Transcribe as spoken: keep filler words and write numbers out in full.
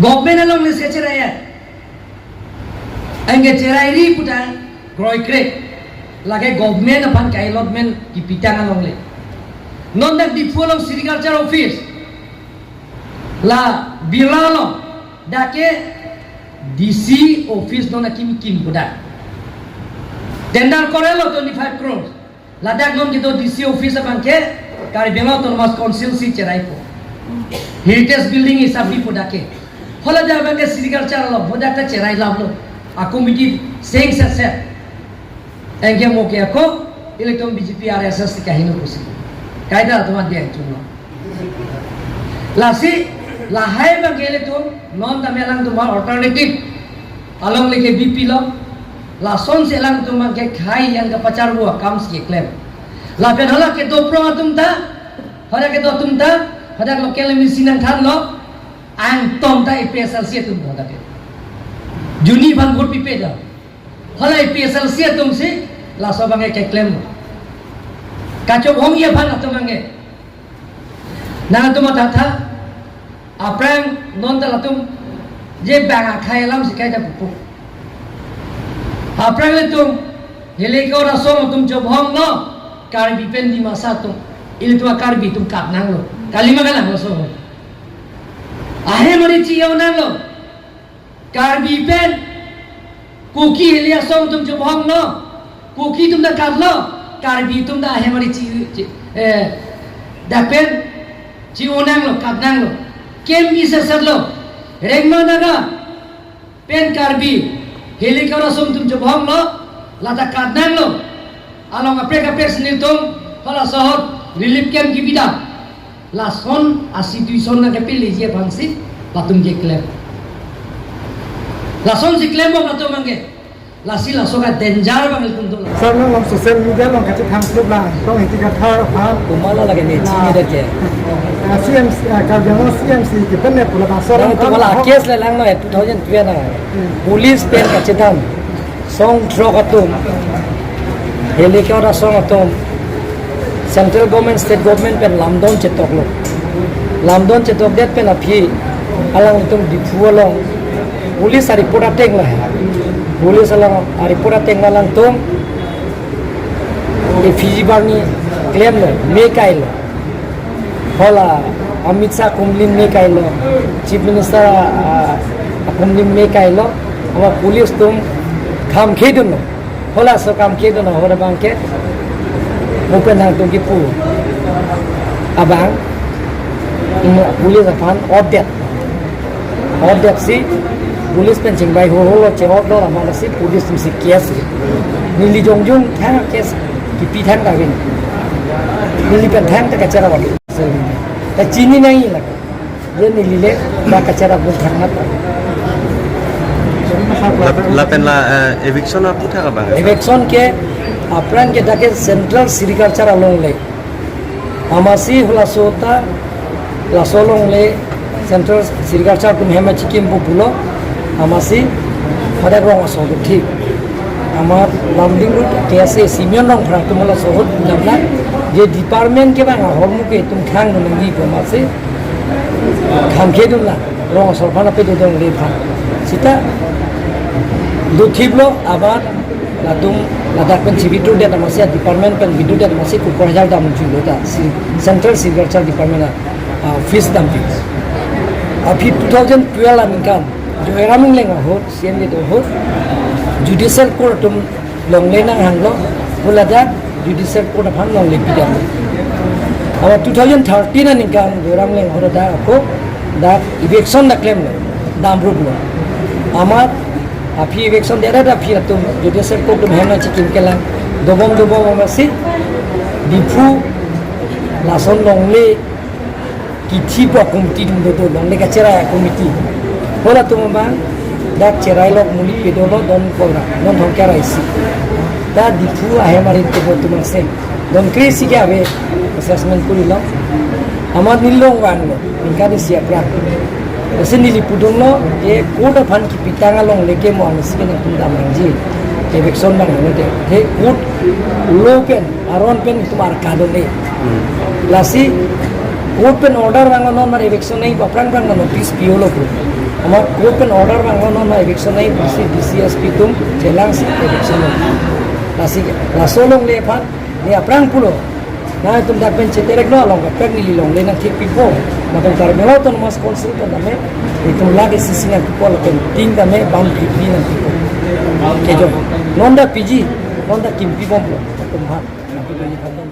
Government alongle si cherai ya. Anke cherai ri puta kroikrek. Lake government aphan ka-allotment kipitang alongle. Non dak Diphu along sericulture office. La Birla along dak ke D C office non akim kim puta. Tender korelo twenty-five crores. Ladak non kedo D C office abang ke Karbi Anglong Autonomous Council si cheraipo. Heritage building hisap bipo dak ke. Hala dak abang ke sericulture lo, bodak ta cherai lam lo. A committee seng set set. Anke mo ke ako, ilitum B J P R S S ti kaheno pusi. Kaita teman dia cuma. Lasi, lahai abang ke ilitum, non tame alangtum alternative alongle ke bipilo, lasonsi alangtum abang ke khei an kapacharvo akam si keklem. Lapen hala kedo pro atum ta, hala kedo atum ta, hala local M A C nangthanlo, angtong ta A P H L C atum ta ke. Juni aphan vote pipe ta. Hala A P H L C atum si, laso abang ke keklem. Kachobhong ya aphan atum abang ke. Nangtum matha tha, aphrang non ta latum je bang akhei alam si kaita pupo. Aphrang ilitum, Halaso asong atum chobhonglo, Karbi pen Dimasa atum, ilitum a-Karbi atum kat nanglo, kalima kalang laso. Ahem ari chi-o nanglo, Karbi pen Kuki halaso asong atum chobhonglo, Kuki atum ta katlo, Karbi atum ta ahem ari chi, chi, eh, dak pen chi-o nanglo, kat nanglo. Kem bi sesatlo, Rengma Naga pen Karbi, halaso asong atum chobhonglo, lata kat nanglo. Along kaprek kaprek si nelitum, halaso ahut relief camp kipidam. Lason a-situation nangkepaleji aphansi latum keklem. Lasonsi klembom latum abang ke. Lasi laso ka danger abang ilitum do. Sir, nang along social media along kachethang klublang, tong Hiti Kathar aphan. Kumala lake ne, na, chini deke. Ah, C M C, ah, Karbi Anglong C M C kipen ne pula bangso. Nangtum hala case le langno, eh, two thousand twelve na. Hmm. Police pen kachethang. Song throk atum, halaso asong atum, central government, state government pen lamdon chetoklo. Lamdon chetokdet pen aphi alanglitum Diphu along police a-report ateng lahai. Police along a-report ateng alangtum effigy barni klemlo, me kailo. Hala Amit Shah akumlin me kailo, Chief Minister, ah, akumlin me kailo, ama police atum kham khedunlo. Halaso kham khedunlo, hala abang ke, mo pen nangtum kipu abang, mm, police aphan order. Order si, police pen chingbai ho ho lo, che-order amat si, police atum si case. Neli jongjong thang case, kipi thang ta vin. Neli pen thang ta kachara vin. Ta chini nangji lake. Je neli le, ta kachara vin thang mat. La, lapen la, eh, eviction aputhak abang. Eviction ke, aphrang ke dak ke Central Sericulture alongle. Amatsi halaso ta, laso alongle, Central Sericulture atum hem achikimpo pulo, amatsi, pada rong aso do thik. Amat Lumding Road, K S A, Simeon Rongphar atum halaso ahut damnang, je department kevang ahormu ke itum khang nangji pu amatsi, kham khedunlang, rong aso aphan ape dodungle aphan. Seta, dothiplo, amat, latum ladak pen chibi tu dia amatsi department pen bidu dia amatsi kukur hajar dam julo ta si Central Sericulture Department a, ah, fees dam pi. Aphi two thousand twelve aningkan Joyram Engleng ahut, C M kedo ahut, Judicial Court atum longle nanghanglo, pu ladak Judicial Court aphan longle pidam. Amat two thousand thirteen aningkan Joyram Engleng ahut dak ako dak eviction dak klemlo, damruplo. Amat aphi eviction dera da aphi atum, Judicial Court atum hem achikim kelang, dobom dobom amatsi, Diphu, lason longle, kithi pu committee atum dodo, longle kacherai committee. Halatum abang, dak cherai lok monit pedolo don kora, don thong kera isi. Ta Diphu ahem arit kedo atum angseng. Don kre-isi ke ave assessment kurilo. Amat neli long vanglo, ningkan isi aphrang. Lasi neli pudunlo, e court aphan kipitang alongle ke mo amatsi ke nangtum dam nangji. Eviction vanglo te. He court law pen, aron pen itum arka dole. Hmm. Lasi court pen order vanglo non mar eviction nangji pu aphrang aphrang notice pilo pu. Amat court pen order vanglo, non non eviction nai, D C, D C S P atum chelangsi eviction nai. Lasi, laso longle aphan, ne aphrang pulo. Nangtum dak pen cheterek non, along kaprek neli longle nangthekpipo. Lapen Karbi Anglong Autonomous Council pen tame, itum lake sisi nangpipo, lapen tin tame bang pipi nangpipo. Kejok. Non dak P G, non dak kimpi bomlo. Atum aphan.